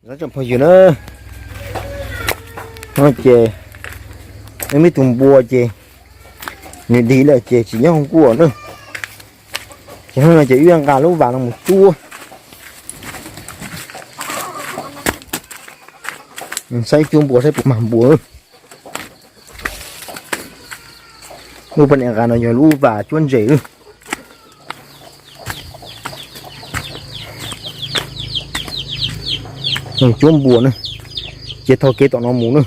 Tsoom phooj ywg na, no ces muaj ib tug npua ces nws dig lawm ces tsis nyob hauv nkuaj na. Ces hnub no ces wb nqa lub vas no mus cuab. Saib cuab npua saib puas mag npua. Lub poj niam nqa no yog lub vas cuab ntses. Cuab npua na, ces thov kev tom no mus na.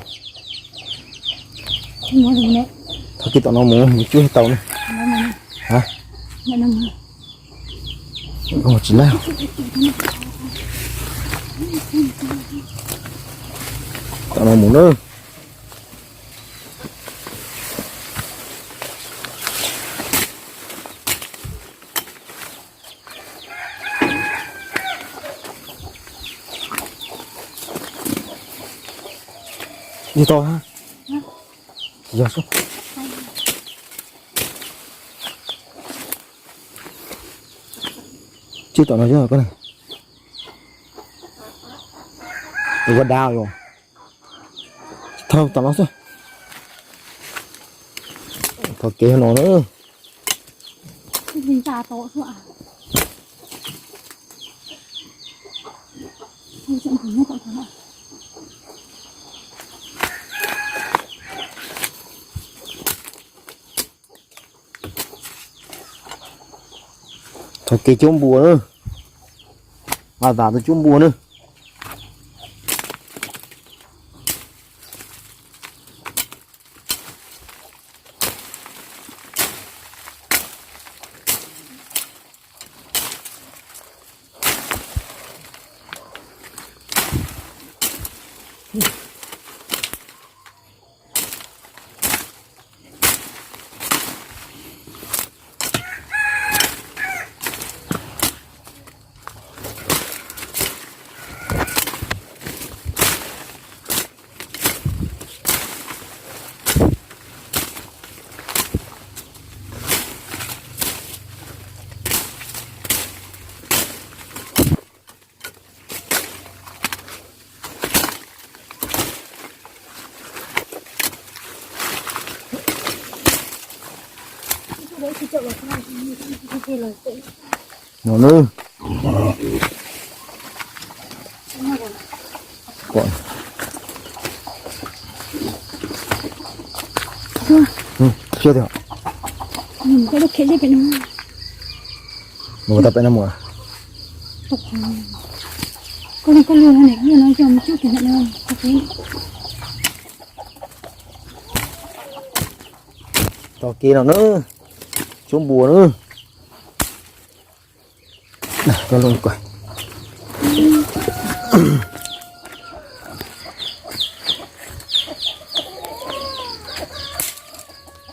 Thov kev tom no mus, mus cuab tau na. Tsis laij, tom no mus na. Yog tau ha. Yog. Tsis tom no yog koj na. Ua dab yog. Thov tom no xwb. Thov kev no na. Thov kev cuab npua na. Vas vas tus cuab npua na. No na. Mus tau pem no mus. Tau kev no na. Cuab npua na.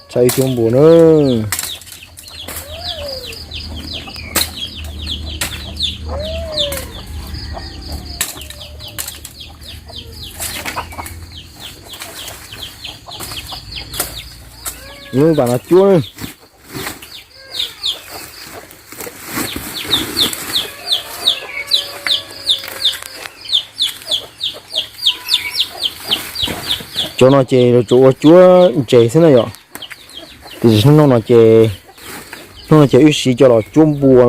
Tshaj ib cuab npua na. Lub vas no cuab. Cov no ces yuav tsum ua cuab ntses xwb na yom. Tiam sis hnub no ces, hnub no ces wb siv cov los cuab npua.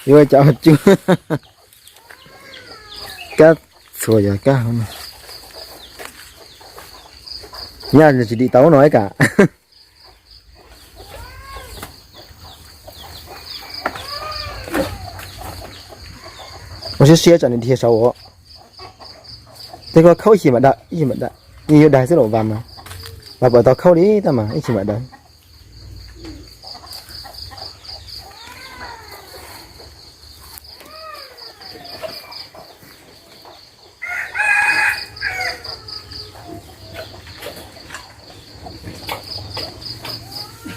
Yuav cov cuab kab txhua yog kab. Nyaj tsis dim tau no ib kam. Ua siab siab tsam nws dhia saud os. Tej koj khaub ib chim mam daig, ib chim mam daig, yeej yuav daig xwb los vas mas, vas pom tau khaub li tab mas ib chim mam daig.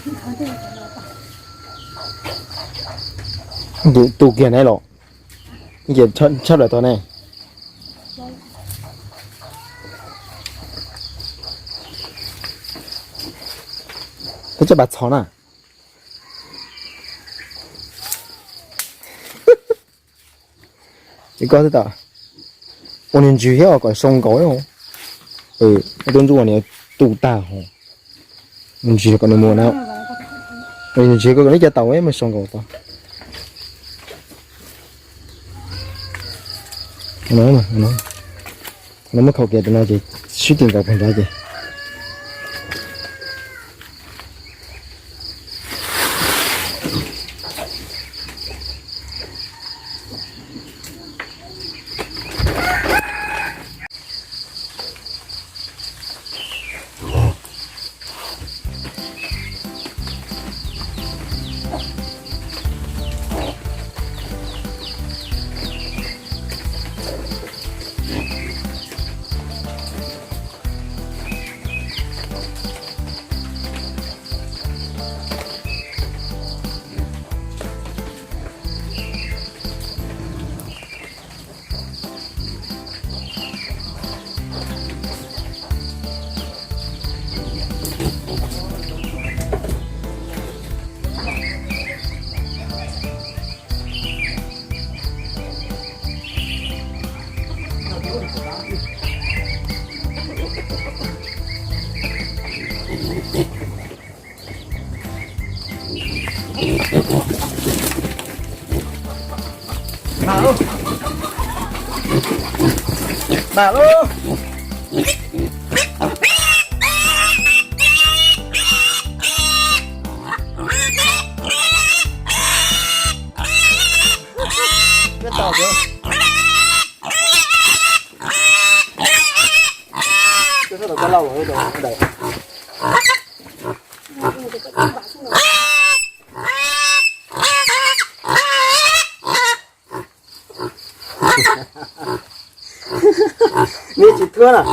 Tu kiag ne los, tshaj plaws tod ne. Tab coj pas txhov na. Es koj twb tas ua niag ntsis thiab kom sau nkaus. Tus ntsuj niag tu tag ho. Ntsis kom nws mus na. Ntsis koj neb cov tau mus sau nkaus tod. No muab khaum kiag tus no ces sib tw nkaus pag nrad ces. Mam lauj. Neb tsis thuab na.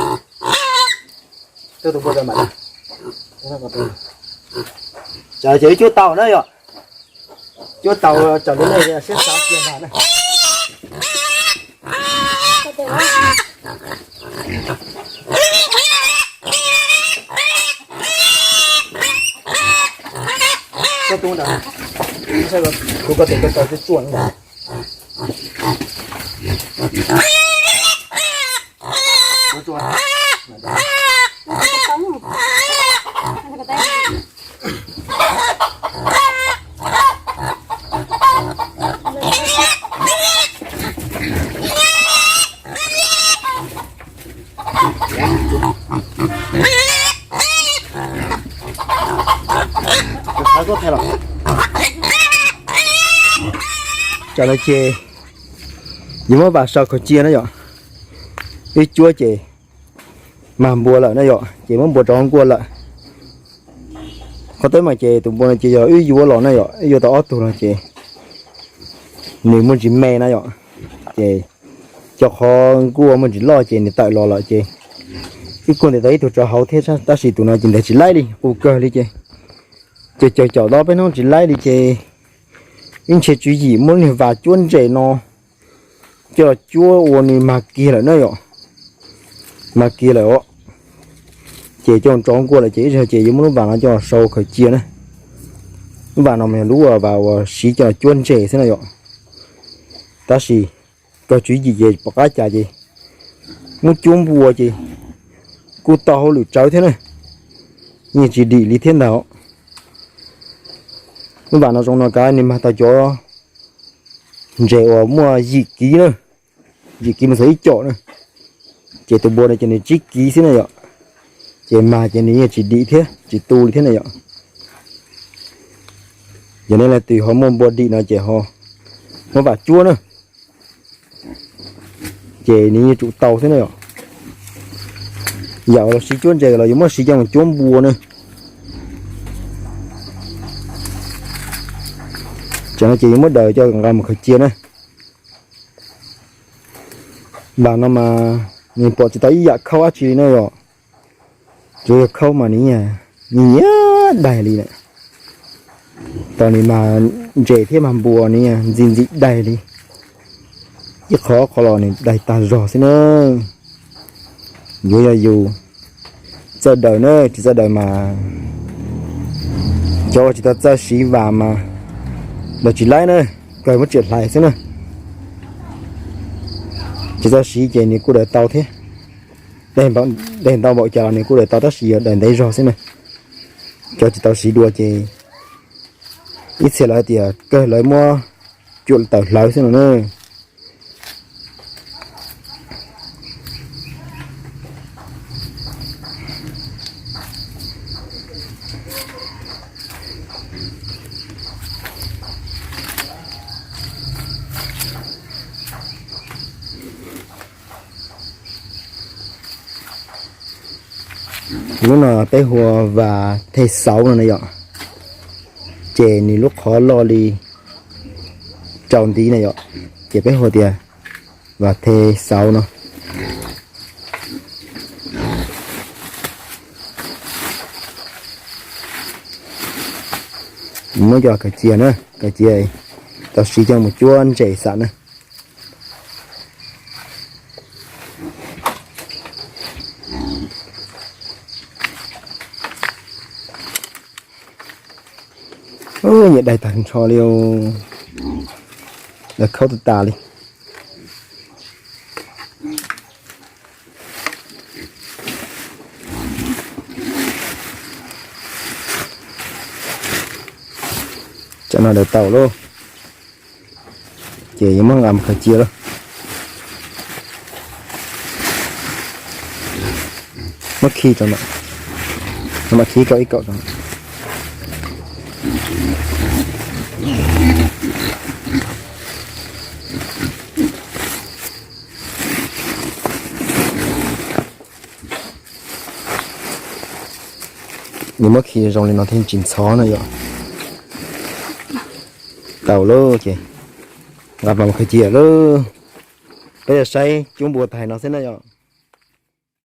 Ces ib cuab tau na yom. Cuab tau, tsam li nej siab xav kiag mas na. Koj tub ntawd, kuv koj tes koj tau tsuaj tsuaj ntag. Tsam no ces yuav muab vam sau khaws cia na yom. Ib cuab ces mag npua lawm na yom, ces muab npua rau hauv nkuaj lawm. Qhov teb mas ces tus npua no ces yog wb yuav los na yom, wb yuav tau ob tug no ces nws muaj ntsis me na yom, ces cov qhov nkuaj muaj ntsis loj ces nws tawm los lawm ces wb kuj ntes tau ib tug rau hauv thiab, tab sis tus no ces ntes tsis laib li, qus kawg li ces, ces caum caum tau peb hnub tsis laib li ces wb ntshe tswv yim muab niag vas cuab ntses no coj los cuab ua nws mag kiag lawm na yom, mag kiag lawm os. Ces coj tso nkuaj lawm ces ib zaug ces yuav muab lub vas no coj los sau khaws cia na. Lub vas no mas yog lub vas uas siv coj los cuab ntses xwb na yom. Tab sis kawg tswv yim ces pom qab cas ces muab cuab npua ces kuj tau hauj lwm tsawv thiab na, yeej tsis dim li thiab ntag. Lub vas no zoo no kav nws mag tau cov ntses uas muaj yim kiv na, yim kiv mus txog ib com na, ces tus npua no ces nws tsib kiv xwb na yom, ces mag ces nws yeej tsis dim thiab tsis tu li thiab na yom. Yog nej leej twg ho muaj npua dim no ces ho muab vam cuab na, ces nws yeej tsum tau xwb na yom. Yam uas los siv cuab ntses los yuav muab siv coj mus cuab npua na. Tsam no ces yuav muab daws coj nqa mus khaws cia na. Vas no mas nws pom tsis tau ib yam khaub dab tsi li na yom. Tsuas yog khaub mas nws nyiam nyiam daig li na. Los nws mas ntses thiab mas npua nws ntxim ntxim daig li. Ib qho qhov los nws daig tag zog xwb na. Yuav yog yus txawj daws na, tsis txawj daws mas cov uas tsis tau txawj siv vas mas daws tsis laib na, kawg muab tsiam hlais xwb na. Tsis txawj siv ces nws kuj daws tau thiab. Daig ntau npaum cas los nws kuj daws tau tab sis yog daws ntev zog xwb na. Cov tsis tau siv dua ces ib txhia lawv hais tias kawg lawv muab cuam tawm hlawv xwb no na. Lub no peb hu ua vas thej xauv no na yom, ces nws lub qhov loj li rau ntiv na yom, ces peb hu tias vas thej xauv no. Muab coj kaw cia na, kaw cia tau siv coj mus cuab ntses xam na. Nyiam daig tag nrho li, daig khaub tag tas li. Tsam no daws tau lauj, ces yuav muab nqa mus khaws cia lauj. Muab khi rau no, no mas khi kaum ib kaum rau no. Nws muab khi zoo li no thiaj tsis ntxhov na yom. Tau lauj ces nqa mus khaws cia lauj. Peb yog saib cub npua tag no xwb na yom.